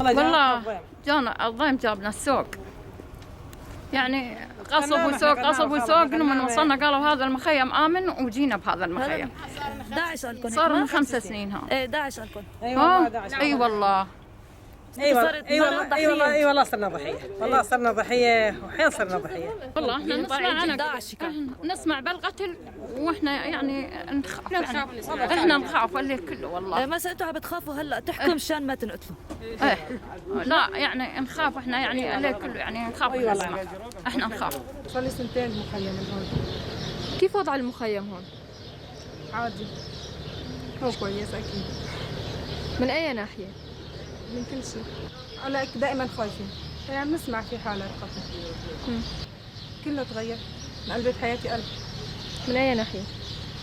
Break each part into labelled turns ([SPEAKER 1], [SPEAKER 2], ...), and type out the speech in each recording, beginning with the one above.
[SPEAKER 1] والله جانا الضيم، جابنا السوق، يعني قصف وسوق، قصف وسوق. لما وصلنا قالوا هذا المخيم آمن، وجينا بهذا المخيم.
[SPEAKER 2] داعش قالكم؟
[SPEAKER 1] صار من 5 سنين ها.
[SPEAKER 2] ايه، داعش قالكم؟
[SPEAKER 3] اي والله داعش.
[SPEAKER 1] اي والله.
[SPEAKER 3] ايوه.
[SPEAKER 2] صارت
[SPEAKER 3] اي والله، اي والله.
[SPEAKER 2] ضحية.
[SPEAKER 3] اي والله صرنا ضحيه، والله صرنا ضحيه، وحين صرنا ضحيه.
[SPEAKER 1] والله احنا نسمع انا
[SPEAKER 2] داعش كان.
[SPEAKER 1] إحنا نسمع بالقتل واحنا يعني نخاف، يعني احنا نخاف الليل كله والله.
[SPEAKER 2] إيه، مثلا انتوا عم بتخافوا هلا تحكوا مشان ما تنقتلوا؟
[SPEAKER 1] ايه، لا، يعني نخاف احنا، يعني الليل كله يعني نخاف نسمع، احنا نخاف.
[SPEAKER 4] صار لي سنتين بمخيم هون.
[SPEAKER 5] كيف وضع المخيم هون؟
[SPEAKER 4] عادي، هو كويس اكيد.
[SPEAKER 5] من أي ناحية؟
[SPEAKER 4] من كل شيء، هلا دائما خايفين، يعني بنسمع في حالات قتل. كله تغير، انقلبت حياتي قلب.
[SPEAKER 5] من أي ناحية؟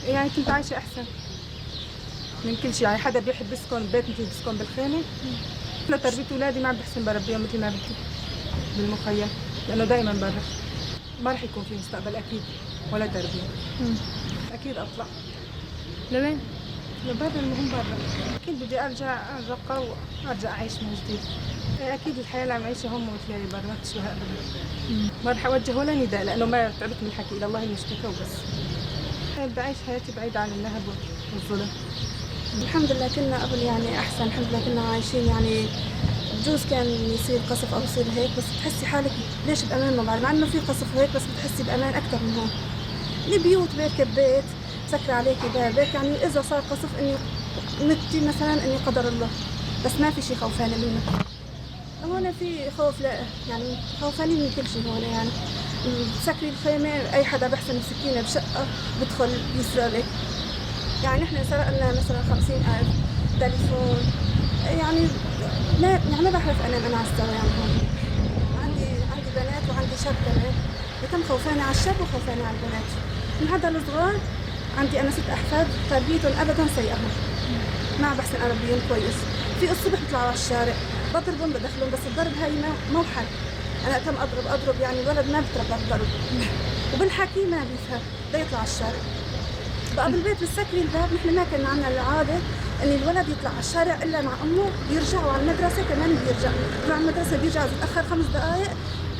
[SPEAKER 4] يعني كنت عايشة أحسن من كل شيء، يعني حدا بيحب يسكن ببيت مثل بيسكن بالخيمة؟ أنا تربية أولادي ما عم بحسن بربيهم مثل ما بدي بالمخيم، لأنه دائما برا ما رح يكون في مستقبل أكيد ولا تربية. أكيد أطلع.
[SPEAKER 5] لوين؟
[SPEAKER 4] لبرا، المهم برا. أكيد بدي أرجع الرقة وأرجع أعيش من جديد. أكيد الحياة اللي عم أعيشها هون مو مثل اللي برا، ما بتشبه أبدا. ما رح أوجه ولا نداء لأنه ما تعبت من الحكي، إلى الله المشتكى وبس. بدي أعيش حياتي بعيدة عن النهب والظلم.
[SPEAKER 6] الحمد لله كنا قبل يعني احسن، الحمد لله كنا عايشين، يعني بجوز كان يصير قصف او يصير هيك، بس بتحسي حالك ليش بامان، ما بعرف، مع انه في قصف وهيك بس بتحسي بامان اكثر من هون. البيوت بيت ببيت، مسكر عليكي بابك، يعني اذا صار قصف اني متي مثلا، اني قدر الله، بس ما في شيء خوفانه منه. هون في خوف، لا، يعني خوفانين من كل شيء هون. يعني بتسكري الخيمة، أي حدا بحسن بسكينة بشقة بدخل بيسرقلك. يعني نحن سرقنا مثلا 50,000، تليفون، يعني ما يعني ما بعرف انام انا على السوا. يعني هون عندي بنات وعندي شاب كمان، بتم خوفانة على الشاب وخوفانة على البنات. من هذا الصغار، عندي انا ست احفاد، تربيتهم ابدا سيئة هون، ما عم بحسن اربيهم كويس. في الصبح بيطلعوا على الشارع، بضربهم، بدخلهم، بس الضرب هاي ما مو حل. انا تم اضرب اضرب، يعني الولد ما بتربى بالضرب، وبالحكي ما بيفهم، بده يطلع على الشارع. بقى بالبيت بتسكري الباب. نحن ما كان عندنا العاده ان الولد يطلع على الشارع الا مع امه، بيرجعوا على المدرسه كمان، بيرجع بيروح على المدرسه، بيرجع اذا تاخر 5 دقائق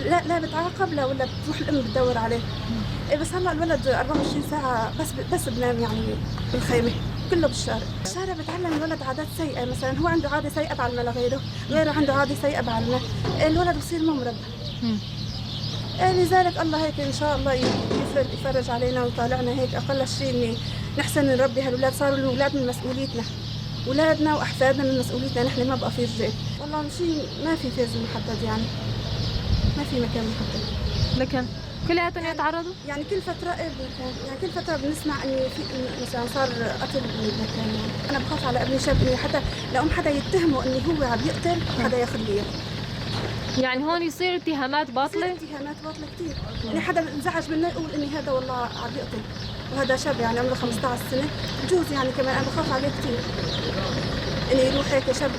[SPEAKER 6] لا لا بتعاقب، لا ولا بتروح الام بتدور عليه. إيه، بس هلا الولد 24 ساعه بس بنام يعني بالخيمه، كله بالشارع. الشارع بتعلم الولد عادات سيئه، مثلا هو عنده عاده سيئه بعلمها لغيره، غيره عنده عاده سيئه بعلمها، الولد بصير مو مربى. إيه، لذلك الله هيك ان شاء الله يفرج علينا ويطالعنا هيك اقل شيء اني نحسن نربي هالولاد. صاروا الاولاد من مسؤوليتنا، اولادنا واحفادنا من مسؤوليتنا نحن، ما بقى في رجال. والله شيء ما في phase محدد، يعني ما في مكان محدد.
[SPEAKER 5] لكن كلياتهم يتعرضوا؟
[SPEAKER 6] يعني كل فترة، إيه، بمكان، يعني كل فترة بنسمع إنه في مثلا صار قتل بمكان. يعني أنا بخاف على ابني شاب، إنه حتى لو حدا يتهمه إنه هو عم يقتل، حدا ياخذ لي إياه.
[SPEAKER 5] يعني هون يصير اتهامات باطلة؟
[SPEAKER 6] بصير اتهامات باطلة كثير، يعني حدا انزعج منه يقول إني هذا والله عم يقتل، وهذا شاب يعني عمره 15 سنة بجوز. يعني كمان أنا بخاف عليه كثير إني يروح هيك شاب.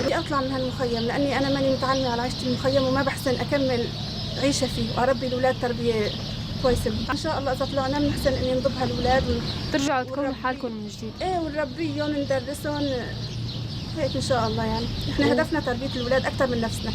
[SPEAKER 6] بدي أطلع من هالمخيم لأني أنا ماني متعلمة على عيشة المخيم، وما بحسن أكمل عيشة فيه وأربي الأولاد تربية كويسة. إن شاء الله إذا طلعنا بنحسن إني نضب هالأولاد
[SPEAKER 5] ترجعوا تكونوا حالكم من جديد.
[SPEAKER 6] ايه، ونربيهم، ندرسهم هيك ان شاء الله. يعني نحن هدفنا تربيه الاولاد اكثر من نفسنا.